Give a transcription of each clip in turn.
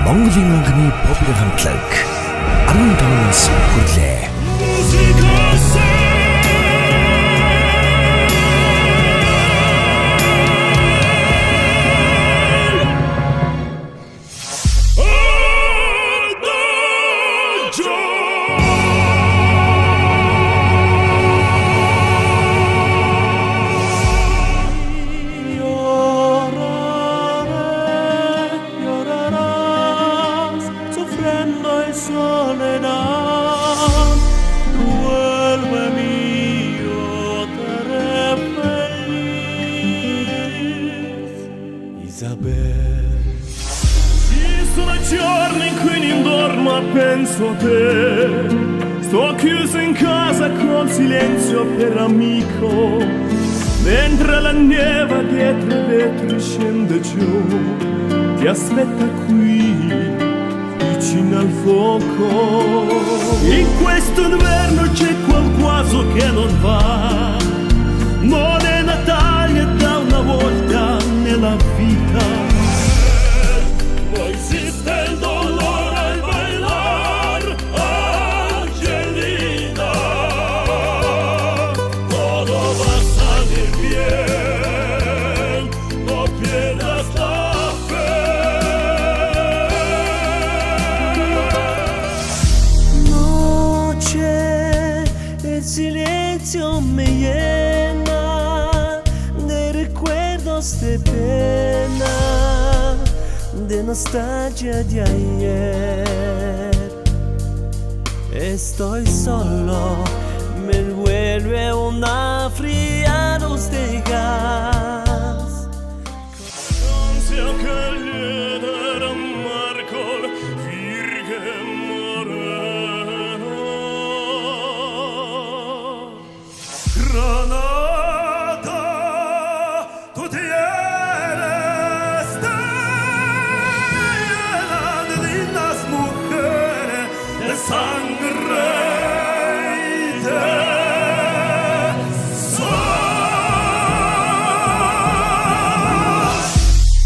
Монголын анхны попын хамтлаг 15 нас хүрлээ. Lloraré, llorarás, sufriendo en soledad. Vuelve mío, te haré feliz, Isabel. Ci sono giorni in cui non dormo, penso a te. Sto chiuso in casa col silenzio per amico. Mentre la neve dietro i vetri scende giù, ti aspetta qui, vicino al fuoco. In questo inverno c'è qualcosa che non va. Non è Natale da una volta nella vita. No existe el dolor al bailar, Angelina. Todo va a salir bien, no pierdas la fe. Noche, el silencio me llena de recuerdos de pena, de nostalgia de ayer. Estoy solo, me envuelve una fría luz de gas. Ansia che lieta Marco Virgen Morena. Granada, tú tienes tela de lindas mujeres de sangre y de sol.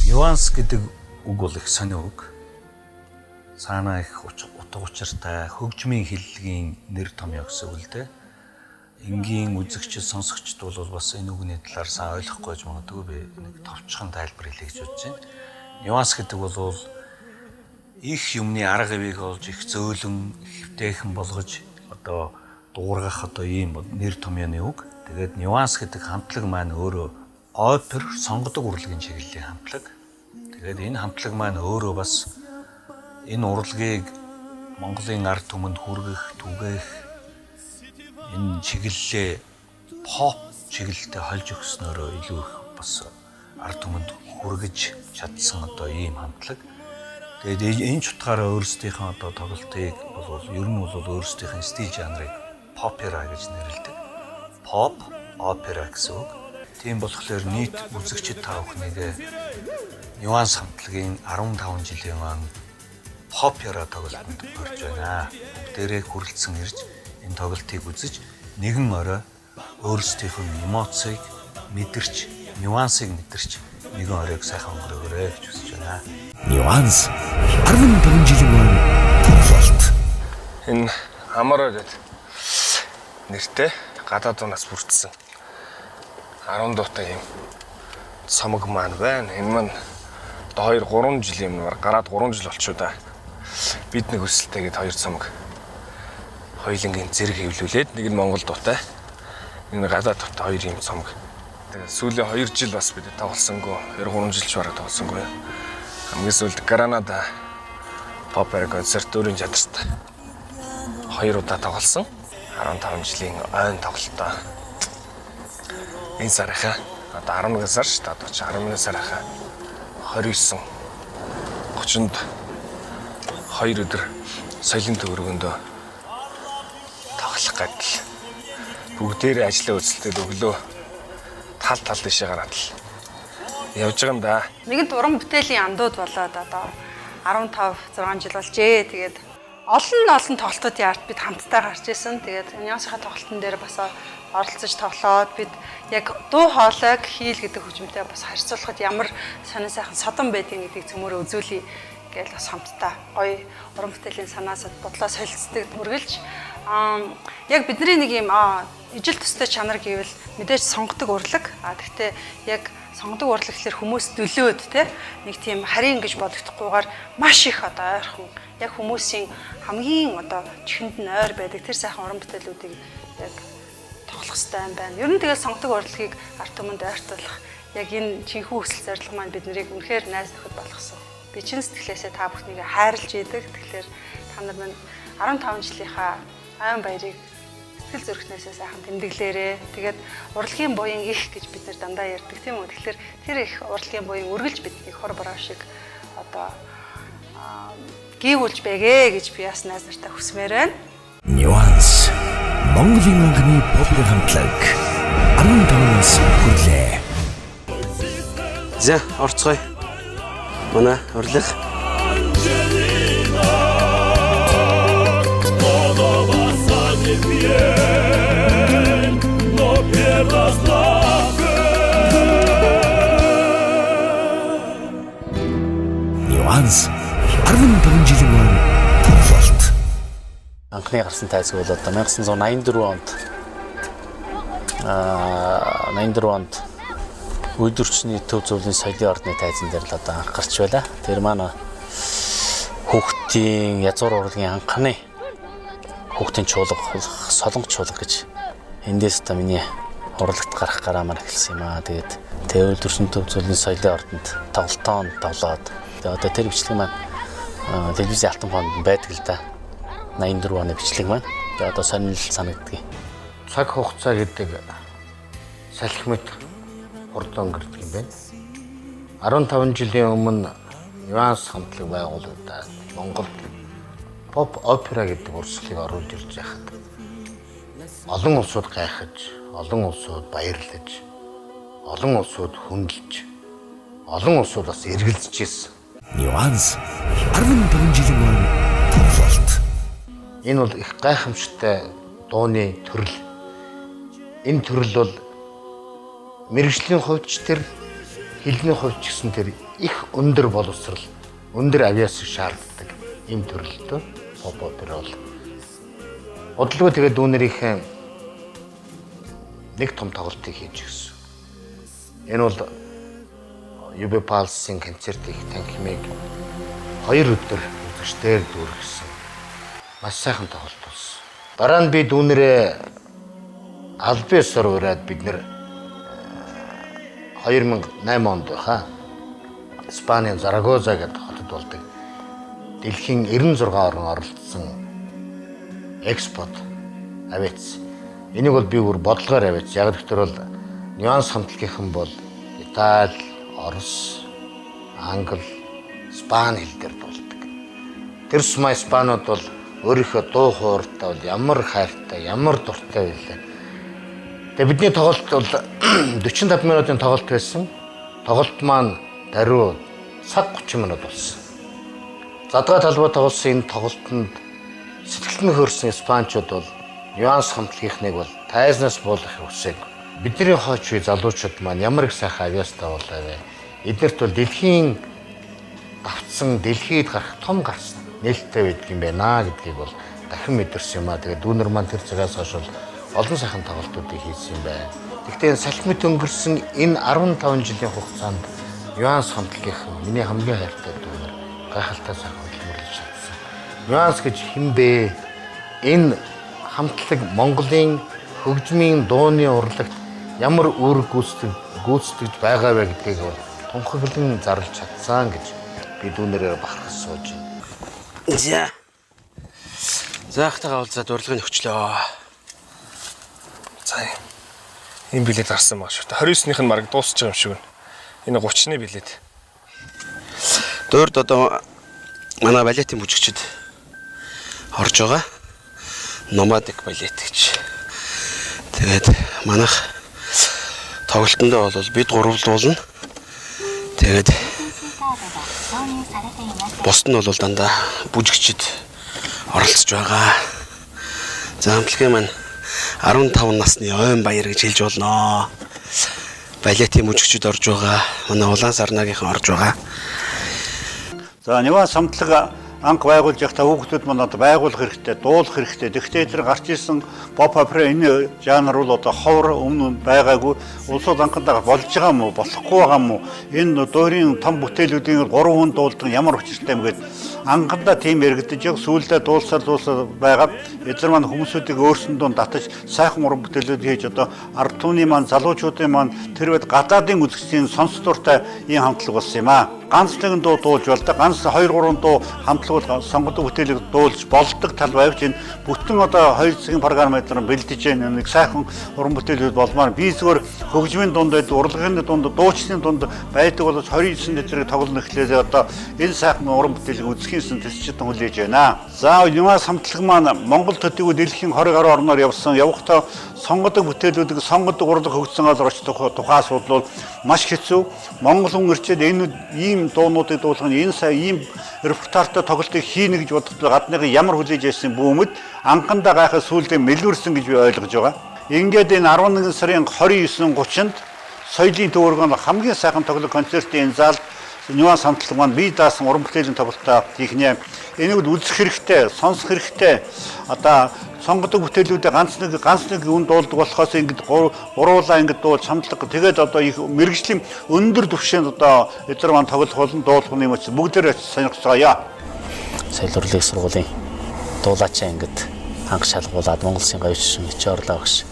Нюанс гэдэг үг бол их сонио үг. Цаанаа их утга учиртай хөгжмийн хэллэгийн нэр томьёо гэсэн үг л дээ. Энгийн үзэгчид, сонсогчд бол бас энэ үгний талаар сайн ойлгохгүй байж магадгүй, би нэг товчхон тайлбар хэлье гэж бодож байна. Нюанс гэдэг бол их юмны арга хэвийг олж их зөөлөн, хэвтээхэн болгож одоо дуугаргах одоо ийм нэр томьёоны үг. Тэгээд нюанс гэдэг хамтлаг маань өөрөө опер сонгодог урлагийн чиглэлийн хамтлаг. Тэгээд энэ хамтлаг маань өөрөө бас энэ урлагийг Монголын ард түмэнд хүргэх, түгээх энэ чиглэлээ поп чиглэлтэй хольж өгснөөрөө илүү их бас ард түмэнд хүргэж чадсан одоо ийм хамтлаг. Тэгээд энэ ч утгаараа өөрсдийнхөө одоо тоглолтыг бол ер нь бол өөрсдийнхөө стил жанрыг попера гэж нэрлэдэг. Поп, опера гэсэн үг. Тийм болохоор нийт үзэгчид та бүхнийг Нюанс хамтлагийн 15 жилийн он попера тоглолтод орж байна. Бүгдээрээ хүрэлцэн ирж энэ тоглолтыг үзэж нэгэн орой өөрсдийнхөө эмоцийг мэдэрч, нюансыг мэдэрч нэгэн оройг сайхан өнгөрөөгөөрэй гэж хүсэж байна. Нюанс 15 жилийн он тоглолт. Энэ Амараа гэдэг нэртэй гадаад унаас бүрдсэн 10 дуутай юм цомог маань байна. Энэ маань одоо 2 3 жилийн өмнө гараад 3 жил болчихоо да. Бид нэг өсөлттэй гээд хоёр цомог хоёулангийн зэрэг хэвлүүлээд нэг нь Монгол дуутай, нэг нь гадаад дуутай хоёр юм цомог. Тэгээд сүүлийн 2 жил бас бид тоглосонгүй, 2 3 жил ч бараг тоглосонгүй. Хамгийн сүүлд Гранада попер концерт өөрийн чадвартай хоёр удаа тоглосон. 15 жилийн ойн тоглолтоо. Энэ сарынхаа одоо 11 сар шүү дээ. Одоо чи 11 сарынхаа 29 30-нд хоёр өдөр соёлын төвөргөндөө тоглох гэдэл бүгдээрээ ажлаа үзэлтэй өглөө тал тал дэшээ гараад л явж байгаа юм да. Нэгэнт уран бүтээлийн андууд болоод одоо 15 6 жил болжээ. Тэгээд олон олон тоглолтуудын ард бид хамтдаа гарч исэн. Тэгээд Нюансынхаа тоглолтын дээр бас оролцож тоглоод бид яг дуу хоолойг хийл гэдэг хөгжмөнтэй бас харьцуулахад ямар сонин сайхан содон байдгийг гэдгийг цөмөрөө үзүүлье гээл бас хамтдаа гоё уран бүтээлийн санаас бодлоо солилцдог үргэлж яг бидний нэг юм ижил төстэй чанар гэвэл мэдээж сонгодог урлаг. А тэгтээ яг сонгодог урлаг гэхэлэр хүмүүс нөлөөд те нэг тийм харин гэж бодогдохгүйгээр маш их одоо ойрхон яг хүмүүсийн хамгийн одоо чихэнд нь ойр байдаг тэр сайхан уран бүтээлүүдийг яг тоглох хэрэгтэй юм байна. Ер нь тэгэл сонгодог урлагийг ард түмэнд ойртуулах яг энэ жинхэнэ хүсэл зорилго маань бид нарыг үнэхээр найз нөхөд болгосон. Би чин сэтгэлээсээ та бүхнийг хайрлж идэг. Тэгэхээр та нар минь 15 жилийнхаа ойн баярыг сэтгэл зүрхнээсээ сайхан тэмдэглээрээ. Тэгээд урлагийн буян их гэж бид нар дандаа ярьдаг тийм үү. Тэгэхээр тэр их урлагийн буян үргэлж биднийг хор бороо шиг одоо гийгүүлж байгээ гэж би бас найз нартай хүсмээр байна. Нюанс Монголын анхны поп хамтлаг 15-наас хүрлээ. За, орцгоё. Манай урлаг. Angelina, todo va a salir bien, no pierdas la fe. Нюанс 15 жилийн өмнө тоглолт. Анхны гарсан тайзг бол одоо 1984 онд 84 онд үйлдвэрчний төв зөвлөлийн соёлын ордны тайзан дээр л одоо анх гарч байлаа. Тэр маань хүүхдийн язгуур урлагийн анхны хүүхдийн чуулга болох Солонго чуулга гэж эндээс одоо миний урлагт гарах гараа маань эхэлсэн юм аа. Тэгээд тэр үйлдвэрчний төв зөвлөлийн соёлын ордонд тоглолтоон тоглоод тэгээд одоо тэр бичлэг маань телевизийн алтан фонд байдаг л да. 84 оны бичлэг маань. Тэгээд одоо сонирхол санагддаг. Цаг хугацаа гэдэг салхимэт хурдан өнгөрдөг юм байна. 15 жилийн өмнө Нюанс хамтлаг байгуулагдаад Монголд поп опера гэдэг урсгалыг оруулж ирж байхад олон улсууд гайхаж, олон улсууд баярлаж, олон улсууд хүндэлж, олон улсууд бас эргэлзэж ирсэн. Нюанс 15 жилийн өмнө тоглолт. Энэ бол их гайхамшигтай дууны төрөл. Энэ төрөл бол мэргэжлийн хувьд ч тэр хэлний хувьд ч гэсэн тэр их өндөр боловсрал, өндөр авиасыг шаарддаг ийм төрөлтэй поп опера бол. Удалгүй тэгээд дүүнэрийнхээ нэг том тоглолтыг хийж өгсөн. Энэ бол UB Pulse-ын концерт их танхимыг 2 өдөр үзэгчдээр дүүргэсэн. Маш сайхан тоглолт болсон. Дараа нь би дүүнэрээ албан ёсоор ураад бид нэр 2008 онд байхаа. Испанийн Зарагоза гэдэг хотод болдог дэлхийн 96 орн оролцсон экспод авиац. Энийг бол би бүр бодлогоор авиац. Яг тэгэхээр бол Нюанс хамтлагийнхан бол Итали, Орос, Англи, Испани хэл дээр дуулдаг. Тэр сумаа Испанууд бол өөрийнхөө дуу хууртай бол ямар хайртай, ямар дуртай байлаа. Тэгээ бидний тоглолт бол 45 минутын тоглолт байсан. Тоглолт маань даруй цаг 30 минут болсон. Задгай талбай тоглосон энэ тоглолтод сэтгэлд нь хөөрсөн испанчууд бол Нюанс хамтлагийнхныг бол тайзнаас буулгах хүсээг. Бидний хойч үе залуучууд маань ямар их сайхан авиастай болоо вэ. Эднэрт бол дэлхийн давтсан, дэлхийд гарах том гарц нээлттэй байдаг юм байна гэдгийг бол дахин мэдэрсэн юм аа. Тэгээд дүүнер маань тэр цагаас хойш бол олон сайхан тоглолтуудыг хийсэн юм байна. Гэхдээ энэ салхимэт өнгөрсөн энэ 15 жилийн хугацаанд Нюанс хамтлагийнхан миний хамгийн хайртай дүүнер гайхалтай сайхан хөдөлмөрлөж чадсан. Нюанс гэж хэн бэ? Энэ хамтлаг Монголын хөгжмийн дууны урлагт ямар үүрэг гүйцэтгэж байгаа вэ гэдгийг бол тунхаглан зарлж чадсан гэж би дүүнэрээр бахархаж сууж байна. За. За ахтайгаа уулзаад урлагыг өгчлөө. За ийм билет гарсан байгаа шүү. 29-ийнх нь бараг дуусч байгаа юм шиг байна. Энэ 30-ны билет. Дуурд одоо манай балетын бүжигчид орж байгаа. Номадик балет гэж. Тэгээд манайх тоглолтондоо бол бид гурвлуулна. Тэгээд бусд нь бол дандаа бүжигчид оролцож байгаа. За хамтлагийн маань 15 насны ойн баяр гэж хэлж болно. Балетын бүжигчид орж байгаа. Манай Улаан сарнагийнхан орж байгаа. За Нюанс хамтлаг анх байгуулж байхдаа хүүхдүүд маань одоо байгуулах хэрэгтэй, дуулах хэрэгтэй. Тэгэхдээ тэр гарч ирсэн pop opera энэ жанр бол одоо ховор өмнө байгаагүй улсууд анхандаа болж байгаа юм уу, болохгүй байгаа юм уу? Энэ дуурийн том бүтээлүүдийн 3 хүн дуулдаг ямар учиртай юм гээд анхандаа тийм яригдаж яг сүүлдээ дуулсаар байгаа. Эдгээр маань хүмүүсүүдийг өөрсөндөө татаж сайхан уран бүтээлүүд хийж одоо ард түмний маань залуучуудын маань тэр үед гадаадын үзэгчдийн сонсох дуртай ийм хамтлаг болсон юм аа. Ганц нэгэн дуу дуулж болдог, ганц 2 3 дуу хамтлаг бол сонгодог бүтээлийг дуулж болдог тал байвч энэ бүтэн одоо 2 цагийн програм эдгээр бэлдэж байна. Нэг сайхан уран бүтээлүүд болмоор би зүгээр хөгжмийн дунд байдаг, урлагийн дунд, дуучны дунд байдаг боловч 29 тэдрийг тоглоно гэхлээр одоо энэ сайхан уран бүтээлийг үзэхийнсэн тэсчдэн хүлээж байна. За Нюанс хамтлаг маань Монгол төдийгүй дэлхийн 20 гаруй орноор явсан. Явахдаа сонгодог бүтээлүүдийг сонгодог урлаг хөгжсөн газар очих тухай асуудал бол маш хэцүү. Монгол хүн ирчээд энэ ийм дуунуудыг дуулах нь энэ сая ийм репертуартай тоглолтыг хийнэ гэж бодохдоо гадныхын ямар хүлээж байсан бүүмэд анхандаа гайхаад сүүлдээ мэлвэрсэн гэж би ойлгож байгаа. Ингээд энэ 11 сарын 29-30-нд соёлын төвөргөнд хамгийн сайхан тоглох концертын энэ залд Нюанс хамтлаг маань бие даасан уран бүтээлийн тоглолтоо хийх нэ. Энийг үзэх хэрэгтэй, сонсох хэрэгтэй. Одоо сонгодог бүтээлүүдээ ганц нэг үн дуулдаг болохоос ингэж гуруулаа ингэж дуулж хамтлаг тэгээд одоо их мэргэжлийн өндөр түвшинд одоо эдгээр маань тоглох болон дуулах юм чинь бүгдээр сонирхцгаая. Соёл урлагийн сургуулийн дуулаач ангид анх шалгуулад Монгол Улсын говьчшин Хичээрлаа багш,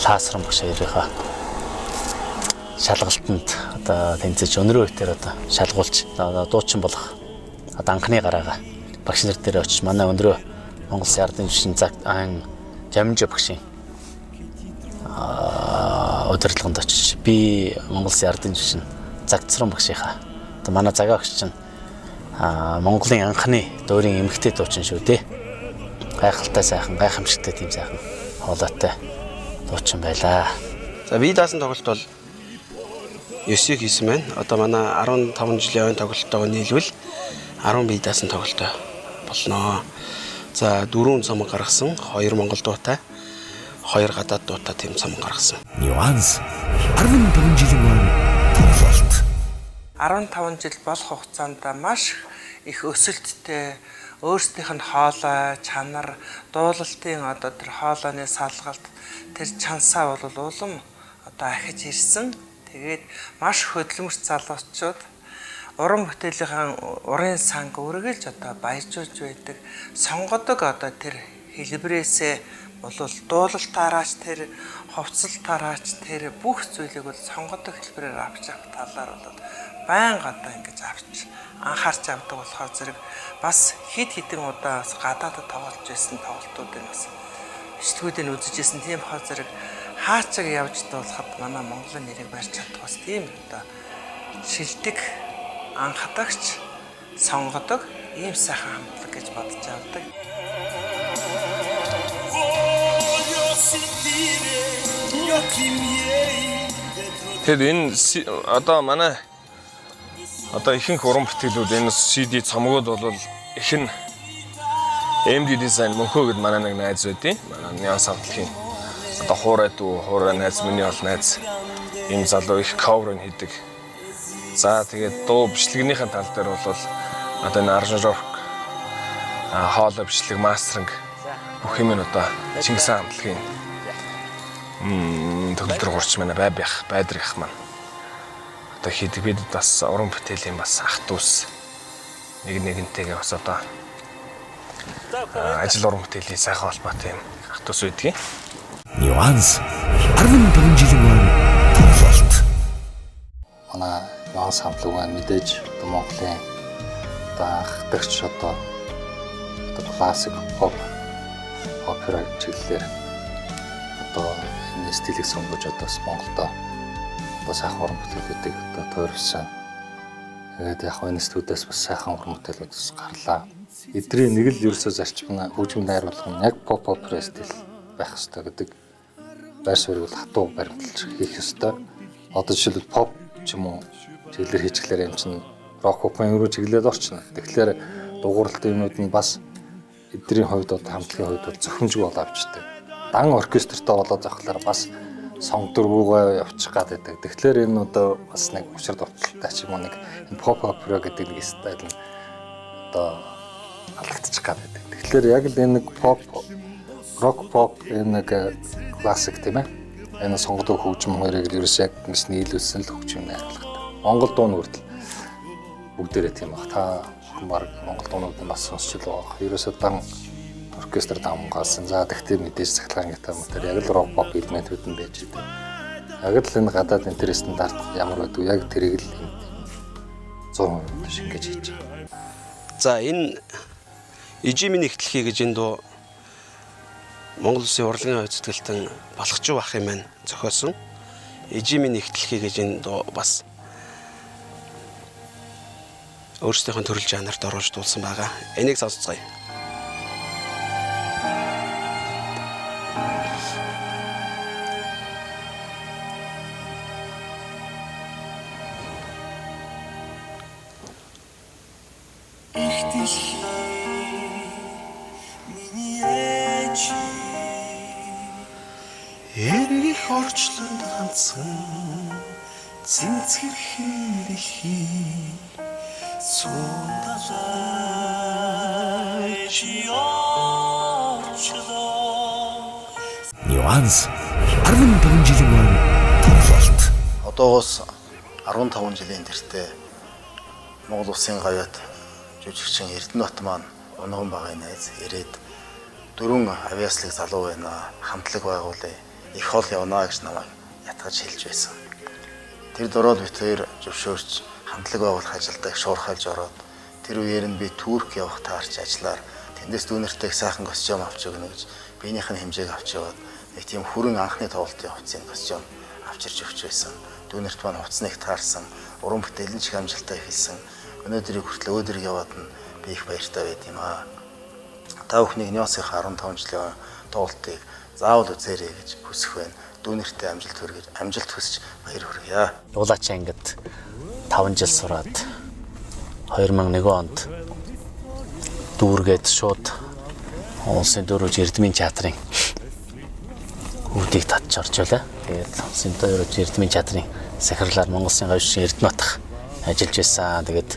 Лаасран багш хоёрынхаа шалгалтанд одоо тэнцэж өнөрөө үеэр одоо шалгуулж дуучин болох одоо анхны гараагаа багш нар дээр очиж манай өнөрөө Монгол Улсын ардын жишин Жаминжо багшийн удирдлаганд очиж би Монгол Улсын ардын жишин Загцран багшийнхаа одоо манай Цагаа багш чинь Монголын анхны дуурийн эмэгтэй дуучин шүү дээ. Гайхалтай сайхан, гайхамшигтай тийм сайхан хоолойтой дуучин байлаа. За би даасан тоглолт бол 9-ийг хийсэн байна. Одоо манай 15 жилийн ойн тоглолттойгоо нийлвэл 10 бие даасан тоглолттой болно. За 4 цомог гаргасан, 2 монгол дуутай, 2 гадаад дуутай тийм цомог гаргасан. Нюанс 15 жилийн ойн тоглолт. 15 жил болох хугацаанд маш их өсөлттэй өөрсдийнх нь хоолой, чанар, дуулалтын одоо тэр хоолойны салгалт, тэр чансаа бол улам одоо ахиж ирсэн. Тэгээд маш хөдөлмөрт залуучууд уран бүтээлийнхэн урын санг үргэлж одоо баяжуулж байдаг. Сонгодог одоо тэр хэлбэрээсээ бол дуулалтаараач тэр хувцалтаараач тэр бүх зүйлийг бол сонгодог хэлбэрээр авч явах талаар бол байнга одоо ингэж авч анхаарч авдаг болохоор зэрэг бас хэд хэдэн удаа бас гадаадд тоглож байсан тоглолтуудыг бас бичлэгүүдийг үзэж байсан. Тийм болохоор зэрэг хаачаг явж дуулахад манай Монголын нэрийг барьж чадах бас тийм одоо шилдэг анхадагч сонгодог ийм сайхан хамтлаг гэж бодож авдаг. Тэгэхээр энэ одоо манай одоо ихэнх уран бүтээлүүд энэ CD цомгууд бол их нь MD Design мөнхөө гэд манай нэг найз байдیں۔ Манай Нюанс хамтлагийн одоо хуурай дүү, хуурай найз, миний бол найз ийм залуу их cover хийдэг. За тэгээд дуу бичлэгнийхэн тал дээр бол одоо энэ аранжировк, хоолой бичлэг, мастеринг бүх юм нь одоо Чингис хаан хамтлагийн төгөлдөр гурч манай байбих, байдрах маань одоо хийдэг. Бид бас уран бүтээлийн бас ах дүүс нэг нэгнтэйгээ бас одоо ажил уран бүтээлийн сайхан холбоотой юм ах дүүс байдгийг. Нюанс 15 жилийн ойн тоглолт. Манай Нюанс хамтлаг маань мэдээж одоо Монголын одоо анхдагч одоо классик поп опера чиглэлээр одоо энэ стилийг сонгож одоо бас Монголдо одоо сайхан уран бүтээлүүдийг одоо тойрсон. Тэгээд яг энэ студиэс бас сайхан уран бүтээлүүд бас гарлаа. Эдрийн нэг л ерөөсөө зарчим нь хөгжмөнд найруулга нь яг поп опера стил байх ёстой гэдэг байр суурийг бол хатуу баримталж хийх ёстой. Одоо жишээлбэл поп ч юм уу чиглэлээр хийчихлээр юм чинь рок попын руу чиглэлээд орчихно. Тэгэхээр дугууралтын юмнууд нь бас эдний хувьд бол хамтлагийн хувьд бол зохимжгүй болоо авчдаг. Дан оркестртэй болоо зохилоор бас сонгодоргүйгээ явчих гад байдаг. Тэгэхээр энэ одоо бас нэг учир дуталтай ч юм уу нэг энэ поп опера гэдэг нэг стайл нь одоо алдагдчих гад байдаг. Тэгэхээр яг л энэ нэг pop, rock pop, энэ нэг классик, тийм ээ. Энэ сонгодог хөгжим хоёрыг л ерөөс яг ингэж нийлүүлсэн л хөгжим найрлагатай. Монгол дуун хүртэл бүгдээрээ тийм баг. Та бүхэн баг Монгол дуунуудыг бас сонсч л байгаа. Ерөөсөө дан оркестр давмгаалсан. За, тэгтээ мэдээж цахилгаан гитар мэтэр яг л рок pop элементүүд нь байж идэг. Яг л энэ гадаад интернет стандарт ямар байдаг, яг тэрийг л 100% шингээж хийж байгаа. За, энэ Ижимийн нэгтлэхий гэж энэ дуу Монгол Улсын урлагийн хувь зүтгэлтэн Балхажуу ах юм байна зохиосон. Ижимийн нэгтлэхий гэж энэ дуу бас өөрсдийнх нь төрөл жанрт оруулж дуулсан байгаа. Энийг сонсоцгоё. Их дэлхий миний ээж. Эргэх орчлонд хандсан цэнцгэрхэн дэлхий сундалаж явчлаа. Нюанс 15 жилийн өмнө тоглолт. Одоогоос 15 жилийн тэртээ Монгол Улсын гавьяат жүжигчин Эрдэнэбат маань Унган багын найз ирээд дөрвөн авиаслаг залуу байна. Хамтлаг байгуулъя. Их хол явна гэж намайг ятгаж хэлж байсан. Тэр дөрөөл бит хоёр зөвшөөрч хамтлаг байгуулах ажилдаа шуурхайлж ороод, тэр үеэр нь би Турк явах таарч ажиллаар тэндээс дүүнертэй сайхан костюм авч өгнө гэж биенийх нь хэмжээг авч яваад нэг тийм хүрэн анхны тоглолтын хувцсыг костюм авчирч өгч байсан. Дүүнерт маань хувцсныг таарсан, уран бүтээл нь ч их амжилттай эхэлсэн. Өнөөдрийг хүртэл өөдрөг яваад нь би их баяртай байд юм аа. Та бүхнийг Нёсынхаа 15 жилийн тоглолтыг заавал үзээрэй гэж хүсэх байна. Дүүнертэй амжилт хүргэж, амжилт хүсэж баяр хүргье. Дуулаач ангид 5 жил сураад 2001 онд дүүргээд шууд улсын дөрвөж Эрдмийн театрын үүдийг татж орж байлаа. Тэгээд улсын дөрвөж Эрдмийн театрын сахирлаар Монгол Улсын гавьшин Эрдэнэ ажиллаж байсан. Тэгээд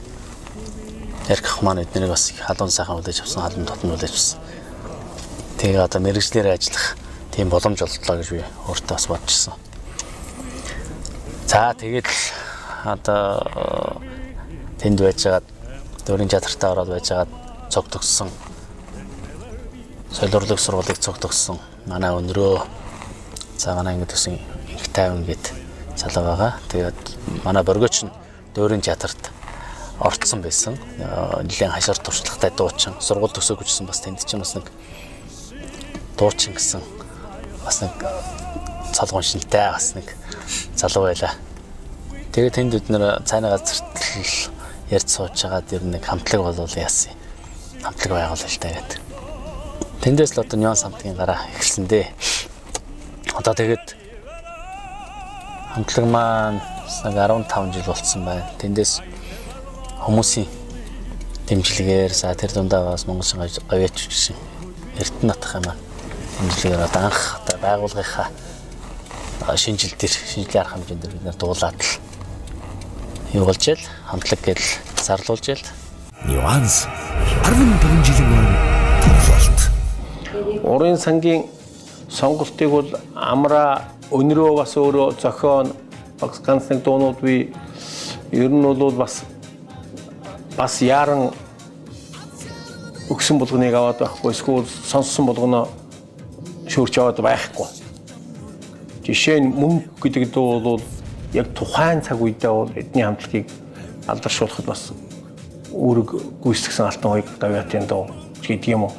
Эрх маань эднийг бас халуун сайхан хүлээж авсан, халуун дотн хүлээж авсан. Тэгээ одоо мэрэгжлээрээ ажиллах тийм боломж олдлоо гэж би өөртөө бас бодчихсон. За, тэгээд одоо тэнд байж байгаад дөрвийн театртаа ороод байж байгаад цог төгссөн. Соёл урлаг сургуулийг цог төгссөн. Манай өнрөө, за, манай ингэ төсөн инх тайван гэд залуу байгаа. Тэгээд манай боргоч нь дөрвийн театрт орцсон байсан. Нэлээд хашаар туршлагатай дуучин. Сургууль төгсөөгүй ч гэсэн бас тэнд чинь бас нэг дуучин гэсэн бас нэг цолгон шинтэй бас нэг залуу байлаа. Тэгээд тэнд бид нэр цайны газарт л ярьж сууж байгаад ер нь нэг хамтлаг болвол яасан. Хамтлаг байгуулъя л та гэдэг. Тэндээс л одоо нюанс хамтлагийн гараа эхэлсэн дээ. Одоо тэгээд хамтлаг маань нэг 15 жил болцсон байна. Тэндээс хүмүүсийн дэмжлэгээр, за, тэр дундаа бас Монгол Улсын гавьяач гэсэн Эрдэнэ натах юм аа. Дэмжлэгээр одоо анх одоо байгуулгынхаа шинэ жил дээр, шинэ жилийн арга хэмжээнд бид нар дуулаад л юу болж ил хамтлаг гэдэл зарлуулж ил. Нюанс 15 жилийн өмнө тоглолт. Урын сангийн сонголтыг бол Амра өнрөө бас өөрөө зохион, бас ганц нэг дуунууд би ер нь бол бас яаран өгсөн болгоныг аваад байхгүй, эсвэл сонссон болгоно шүүрч аваад байхгүй. Жишээ нь мөнгө гэдэг дуу бол яг тухайн цаг үедээ бол эдний хамтлагийг алдаршуулахад бас үүрэг гүйцэтгсэн алтан хоёг гавьяатын дуу гэдэг юм уу.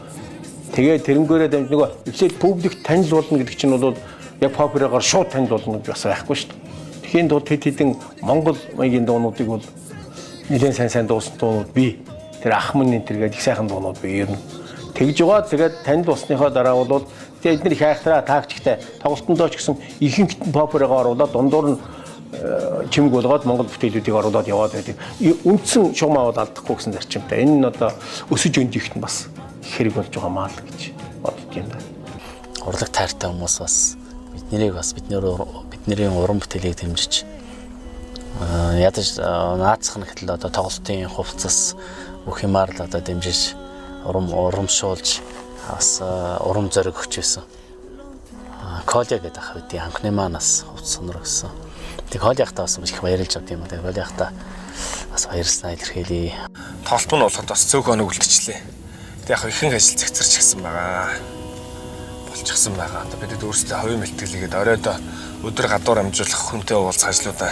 Тэгээ тэрнгээрээ дамж нөгөө эхлээд публик танил болно гэдэг чинь бол яг поппероор шууд танил болно гэж бас байхгүй шүү дээ. Тэгэхийн тулд хэд хэдэн Монгол маягийн дуунуудыг бол нэлээд сайн сайн дуусан дуунууд бий. Тэр ах мөн энэ төргээд их сайхан дуунууд бий ер нь. Тэгж байгаа, тэгээд танил болсныхоо дараа бол тэгээ эдгээр их айхтраа таагчтай тоглолтондоо ч гэсэн ихэнхт нь поппероо оруулаад, дундуур нь чимэг болгоод Монгол бүтээлүүдийг оруулаад яваад байдаг. Үндсэн шугамаа бол алдахгүй гэсэн зарчимтай. Энэ нь одоо өсөж өндийхт нь бас хэрэг болж байгаа маа л гэж бодд юм байна. Урлаг тайртай хүмүүс бас биднэрийг бас бидний уран бүтээлийг дэмжиж, ядаж наацх нь гэтэл одоо тоглолтын хувцас Бүх юмар л одоо дэмжиж урамшуулж бас урам зориг өгч байсан. Коля гэдэг ах үдийн анхны маань бас хувцас сонор өгсөн. Тэг Коля ахтаа бас их баярлж авд юм. Тэг Коля ахтаа бас баярлснаа илэрхийлье. Тоглолт нь болоход бас цөөх хоног үлдчихлээ. Тэг яг ихэнх ажил цэгцэрч гисэн байгаа. Болчихсон байгаа. Одоо бидэд өөрсдөө хувийн бэлтгэлийгээд оройд өдөр гадуур амжуулах хүнтэй уулзах ажлуудаа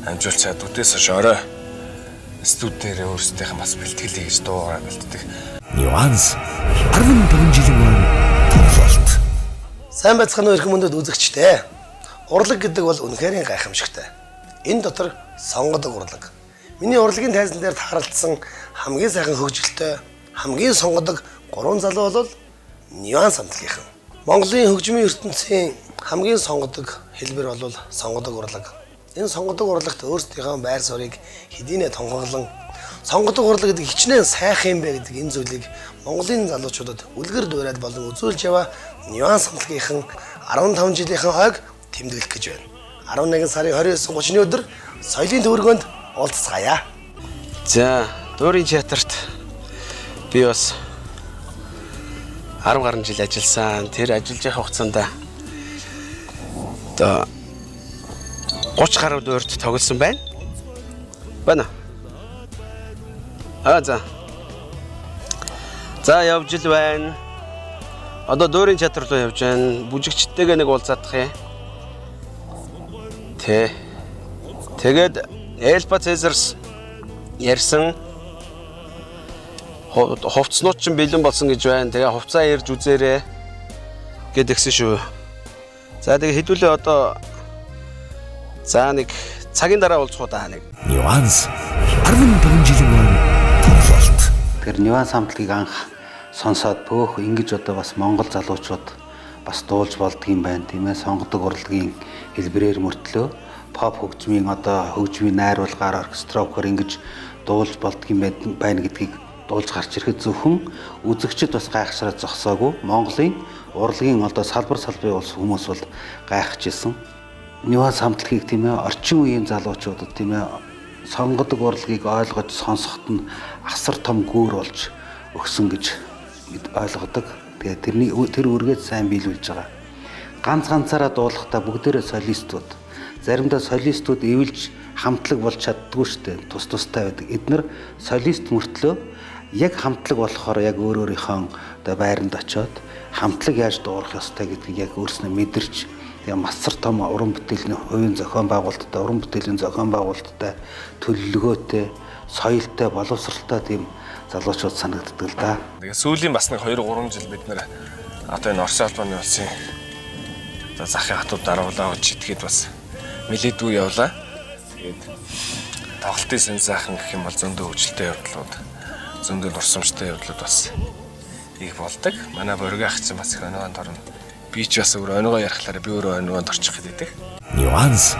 амжуулчаад үдээс хойш орой студ дээр өөрсдийнх нь бас бэлтгэлээ гэж дуугараа бэлтдэг. Нюанс 15 жилийн өмнө тоглолт. Сайн байцгаана уу эрхэм мөндөд үзэгчдээ. Урлаг гэдэг бол үнэхээр гайхамшигтай. Энэ дотор сонгодог урлаг. Миний урлагийн тайзан дээр тааралдсан хамгийн сайхан хөгжилтэй, хамгийн сонгодог гурван залуу бол Нюанс хамтлагийнхан. Монголын хөгжмийн ертөнцийн хамгийн сонгодог хэлбэр бол сонгодог урлаг. Энэ сонгодог урлагт өөрсдийнхөө байр суурийг хэдийнэ тунхаглан сонгодог урлаг гэдэг хичнээн сайхан юм бэ гэдэг энэ зүйлийг Монголын залуучуудад үлгэр дуурайл болон үзүүлж яваа Нюанс хамтлагийнхан 15 жилийнхэн ойг тэмдэглэх гэж байна. 11 сарын 29 30-ны өдөр соёлын төвөргөнд уулзцгаая. За, Дуурийн театрт би бас 10 гаруй жил ажилласан. Тэр ажиллаж явах хугацаанд одоо 30 гаруй дуурьт тоглосон байна. Байна. Аа за. За явж л байна. Одоо Дуурийн театр руу явж байна. Бүжигчтэйгээ нэг уулзаадах юм. Тэ. Тэгээд Элба Цезарс ярьсан хувцснууд ч бэлэн болсон гэж байна. Тэгээ хувцаа ирж үзээрэй гэдгсэн шүү. За тэгээ хэдүүлээ одоо за нэг цагийн дараа уулзах уу даа нэг. Нюанс 15 жилийн өмнө тоглолт. Тэгэхээр Нюанс хамтлагийг анх сонсоод бөөх ингэж одоо бас Монгол залуучууд бас дуулж болдгийм байна тийм ээ, сонгодог урлагийн хэлбэрээр мөртлөө pop хөгжмийн одоо хөгжмийн найруулгаар оркестровкоор ингэж дуулж болдгийм байна гэдгийг дуулж гарч ирэхэд зөвхөн үзэгчид бас гайхшраад зогсоогүй, Монголын урлагийн одоо салбар салбарын улс хүмүүс бол гайхаж исэн. Нюанс хамтлагийг тийм ээ орчин үеийн залуучуудад тийм ээ сонгодог урлагийг ойлгож сонсоход нь асар том гүүр болж өгсөн гэж ойлгодог. Тэгээ тэрний тэр үргээд сайн биелүүлж байгаа. Ганц ганцаараа дуулахдаа бүгдээрээ солистууд. Заримдаа солистууд эвэлж хамтлаг болж чаддгүй шүү дээ. Тус тустай байдаг. Эднэр солист мөртлөө яг хамтлаг болохоор яг өөр өөрийнхөө одоо байранд очиод хамтлаг яаж дуурах ёстой гэдгийг яг өөрснөө мэдэрч тэгээ масар том уран бүтээлийн хувийн зохион байгуулалттай, уран бүтээлийн зохион байгуулалттай, төлөвлөгөөтэй, соёлтой, боловсралтай тийм залуучууд санагддаг л да. Тэгээ сүүлийн бас нэг 2 3 жил бид нэр одоо энэ Оросын холбооны улсын за захын хатууд даруулаа гэж итгэхэд бас нэлээдгүй явлаа. Тэгээд тоглолтын сэн сайхан гэх юм бол зөндөө хөгжилтэй явдлууд, зөндөө дурсамжтай явдлууд бас их болдог. Манай борги ах чинь бас их оногоонд орно. Би ч бас өөр оногоо ярихлаараа би өөрөө оногоонд орчих гэдэг. Нюанс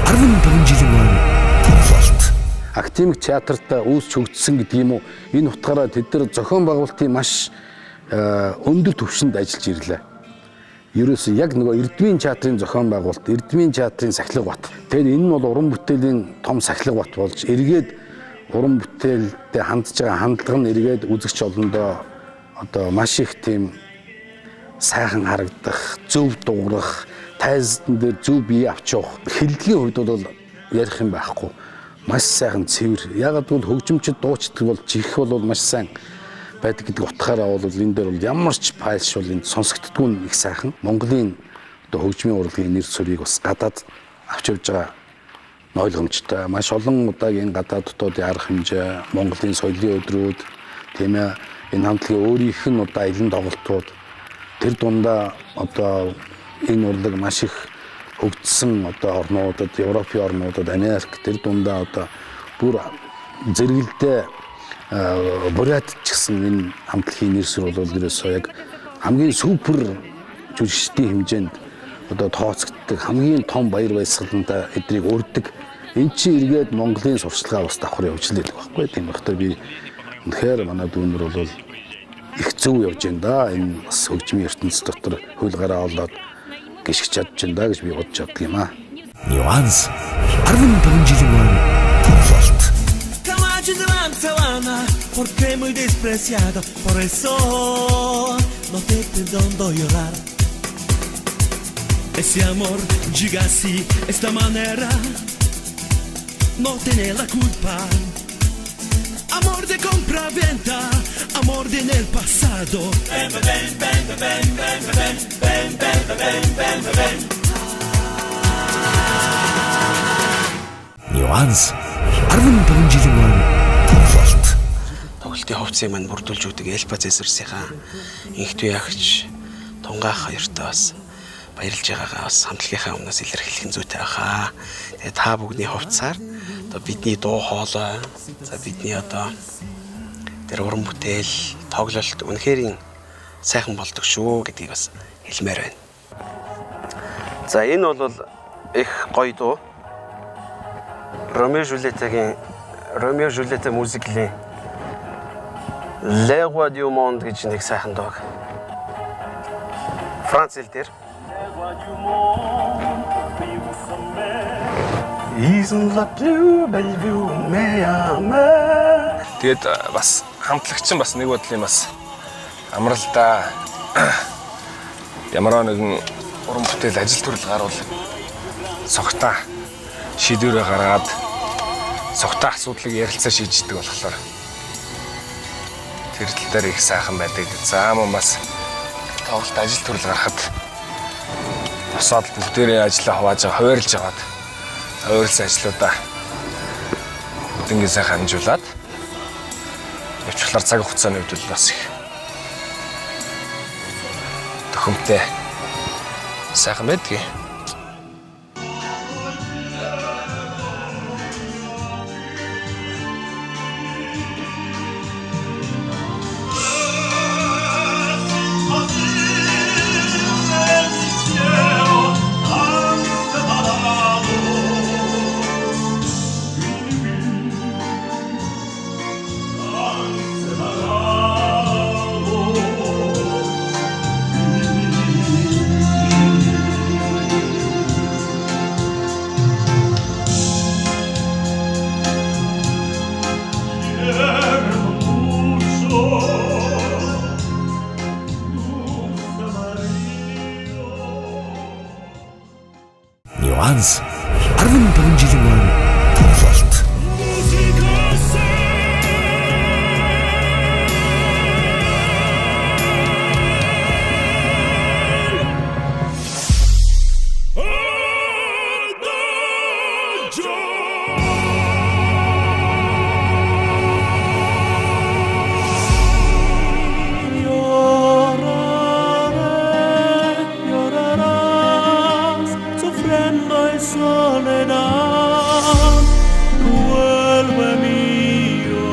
15 жилийн өмнө тоглолт. Академик театрт үүсч хөгжсөн гэдэг юм уу? Энэ утгаараа тэд нар зохион байгуулалтын маш өндөр түвшинд ажиллаж ирлээ. Ерөөсөө яг нөгөө Эрдмийн театрын зохион байгуулалт, Эрдмийн театрын сахилга бат. Тэгээд энэ нь бол уран бүтээлийн том сахилга бат болж эргээд уран бүтээлтэй хандж байгаа хандлага нь эргээд үзэгч олондоо одоо маш их тийм сайхан харагдах, зөв дуурах, тайзан дээр зөв бие авч явах хэллэгийн хувьд бол ярих юм байхгүй. Маш сайхан цэвэр. Ягаад гэвэл хөгжимчд дуучдаг бол чихэх бол маш сайн байдаг гэдэг утгаараа бол энэ дээр бол ямар ч файлш бол энд сонсогддгүй нь их сайхан. Монголын одоо хөгжмийн урлагийн нэр сүрийг бас гадаад авч явж байгаа ойлгомжтой. Маш олон удаагийн гадаад дотоодын арга хэмжээ, Монголын соёлын өдрүүд, тийм ээ, энэ хамтлагийн өөрийнх нь удаа элен тоглолтууд тэр дундаа одоо энэ урлаг маш их хөгжсөн одоо орнуудад, Европын орнуудад, Америк тэр дундаа одоо бүр зэрэгэлдээ Бурят ч гэсэн энэ хамтлагийн нэр сүр бол ерөөсөө яг хамгийн супер жүжигчдийн хэмжээнд одоо тооцогддог хамгийн том баяр баясгалантай эдрийг урьдаг. Эн чинь эргээд Монголын сурчлагаа бас давхар явж л байдаг байхгүй. Тийм болохоор би үнэхээр манай дүүнер бол их зөв явж байна да. Энэ бас хөгжмийн ертөнц дотор хөл гараа олоод гიშгч чадж байна да гэж би бодож явдаг юм аа. Нюанс 15 жилийн өмнө тоглолт. Porque muy despreciado, por eso no te perdono llorar. Ese amor llega así, esta manera, no tiene la culpa. Amor de compra-venta, amor de en el pasado. Ven, ven, ven, ven, ven, ven, ven, ven, ven, ven, ven. Нюанс 15 жилийн ойн тоглолт. Тоглолтын хувцсыг мань бүрдүүлж өгдөг Эльпа Зэсэрсийнхаа инхтүү ягч Тунгаах хоёртой бас баярлж байгаагаа бас хамтлагийнхаа өмнөөс илэрхийлэх нь зүйтэй байхаа. Тэгээ та бүгдний хувцсаар одоо бидний дуу хоолой, за бидний одоо тэр уран бүтээл, тоглолт үнэхээр сайхан болдог шүү гэдгийг бас хэлмээр байна. За энэ бол их гоё дуу. Ромео Жюльетагийн Ромео Жюльета мюзиклийн Le Roi du Monde гэж нэг сайхан дуу. Франц хэл дээр. Ils la plus belle vue Тэгээд бас хамтлагч нь бас нэг бодлын бас амралтаа ямар нэгэн уран бүтээл ажил төрөл гарвал цогтаа шийдвэрээ гаргаад цогтаа асуудлыг ярилцаа шийддэг болохоор тэр тал дээр их сайхан байдаг. За мөн бас тоглолт ажил төрөл гарахад босоод бүгдээрээ ажлаа хувааж хуваарлж аваад хуваарлсан ажлуудаа бүгднийг сайхан амжуулаад явчихлаар цаг хугацааны хувьд бол бас их төхөмтэй сайхан байдгийг. Нюанс 15 жилийн ойн тоглолт. Lloraré, llorarás, sufriendo en soledad. Vuelve mío,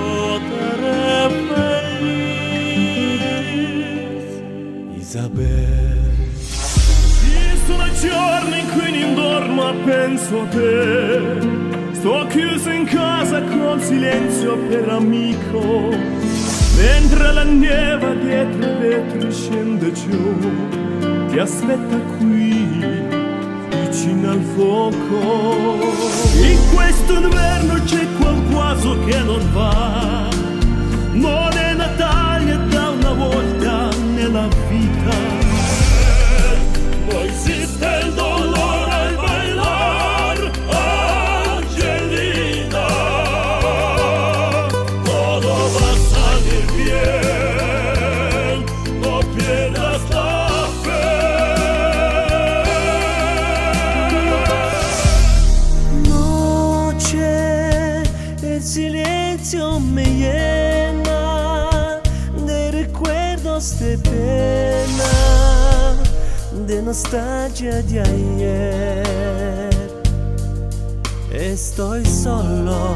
te haré feliz, Isabel. Ci sono giorni in cui non dormo, penso a te. Sto chiuso in casa col silenzio per amico. Mentre la neve dietro i vetri scende giù, ti aspetta qui, vicino al fuoco. In questo inverno c'è qualcosa che non va, non è Natale da una volta nella vita. No esiste il dolore al bailar, Angelina. Todo va a salir bien, no pierdas la fe. Noche, el silencio me llena de recuerdos de pena, de nostalgia de ayer. Estoy solo,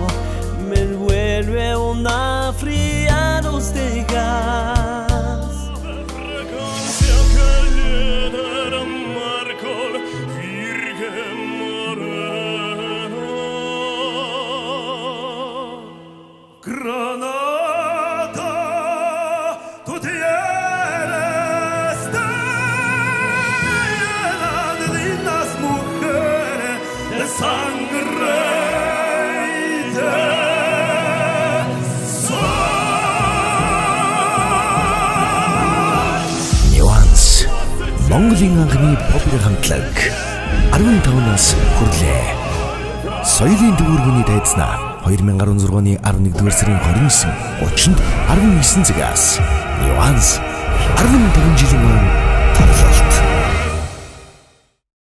me envuelve una fría luz de gas. Fragancia che lieta marco Virgen Morena. Granada, tu tienes de lindas mujeres de sangre y de sol. Монголын анхны попер хамтлаг 15 нас хүрлээ. Соёлын төвөргөний тайзнаа 2016 оны 11-р сарын 29 30-нд 19 цагаас Нюанс 15 жилийн өмнө тоглолт.